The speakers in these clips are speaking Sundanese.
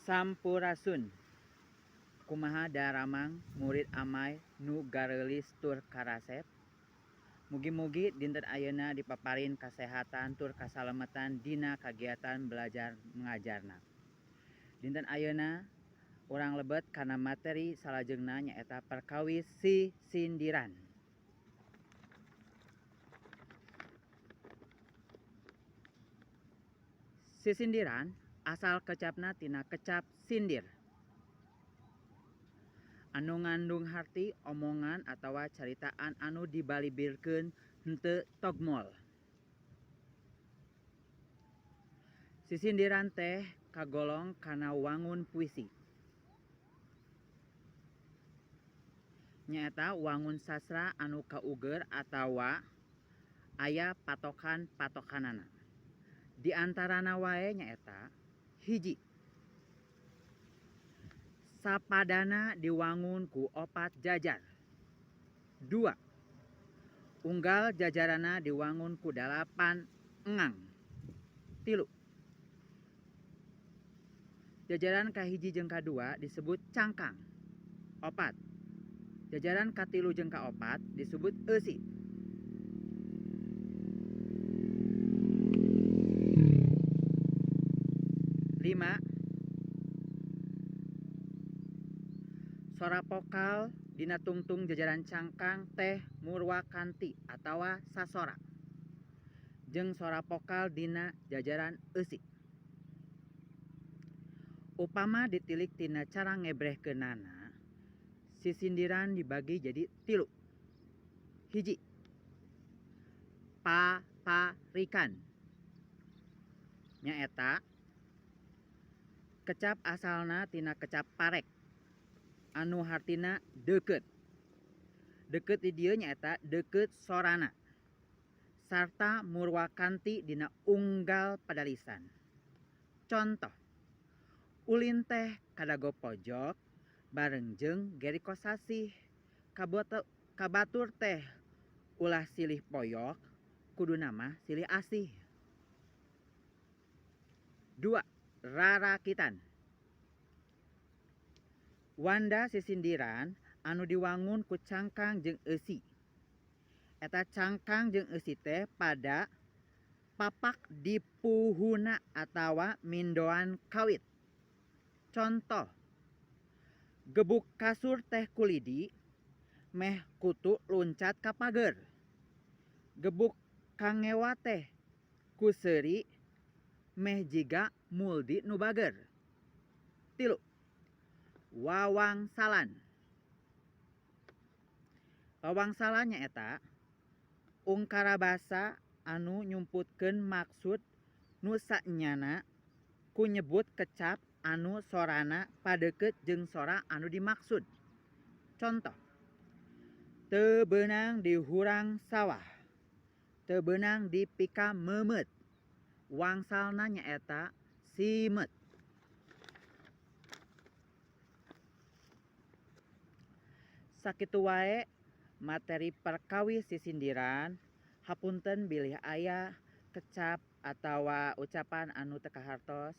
Sampurasun. Kumaha daramang murid amai nu gareulis tur karasep. Mugi-mugi dinten ayeuna dipaparin kasehatan tur kasalametan dina kagiatan belajar mengajarna. Dinten ayeuna urang lebet kana materi salajengna nyaeta perkawis sisindiran. Sisindiran asal kecapna tina kecap sindir anu ngandung harti omongan atawa caritaan anu dibalibirkeun henteu togmol. Sisindiran teh kagolong kana wangun puisi. Nyaeta wangun sastra anu kauger atawa aya patokan-patokanana. Di antarana wae nyaeta hiji. Sapadana diwangun ku opat jajar. Dua. Unggal jajaranna diwangun ku dalapan engang. Tilu. Jajaran kahiji jeung kadua disebut cangkang. Opat. Jajaran katilu jeung kaopat disebut eusi. Lima. Sora vokal dina tungtung jajaran cangkang teh murwakanti atawa sasora jeung sora vokal dina jajaran eusi. Upama ditilik tina cara ngebrehkeunana, sisindiran dibagi jadi tilu. Hiji. Paparikan. Nyaeta kecap asalna tina kecap parek anu hartina deukeut. Deukeut di dieu nyaeta deukeut sorana sarta murwakanti dina unggal padalisan. Contoh, ulin teh kadago pojok bareng jeung Geri Kosasih. Ka batur teh ulah silih poyok, kuduna mah silih asih. Dua, rarakitan. Wanda sisindiran anu diwangun ku cangkang jeung eusi. Eta cangkang jeung eusi teh pada papak di puhuna atawa mindoan kawit. Contoh, gebuk kasur teh ku lidi, meh kutu luncat ka pager. Gebuk kangewa teh ku seuri, meh jiga muldi nu bager. Tilu. Wawangsalan. Wawangsalan nyaeta ungkara basa anu nyumputkeun maksud nu saenyana ku nyebut kecap anu sorana padeukeut jeung sora anu dimaksud. Contoh, teu beunang dihurang sawah, teu beunang dipikameumeuet. Wangsalna nyaeta simeut. Sakitu wae materi perkawis sisindiran, hapunten bilih aya kecap atawa ucapan anu teu kahartos.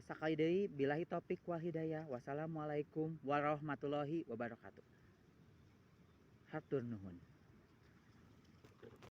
Sakali deui billahi taufik wal hidayah. Wassalamualaikum warahmatullahi wabarakatuh. Hatur nuhun.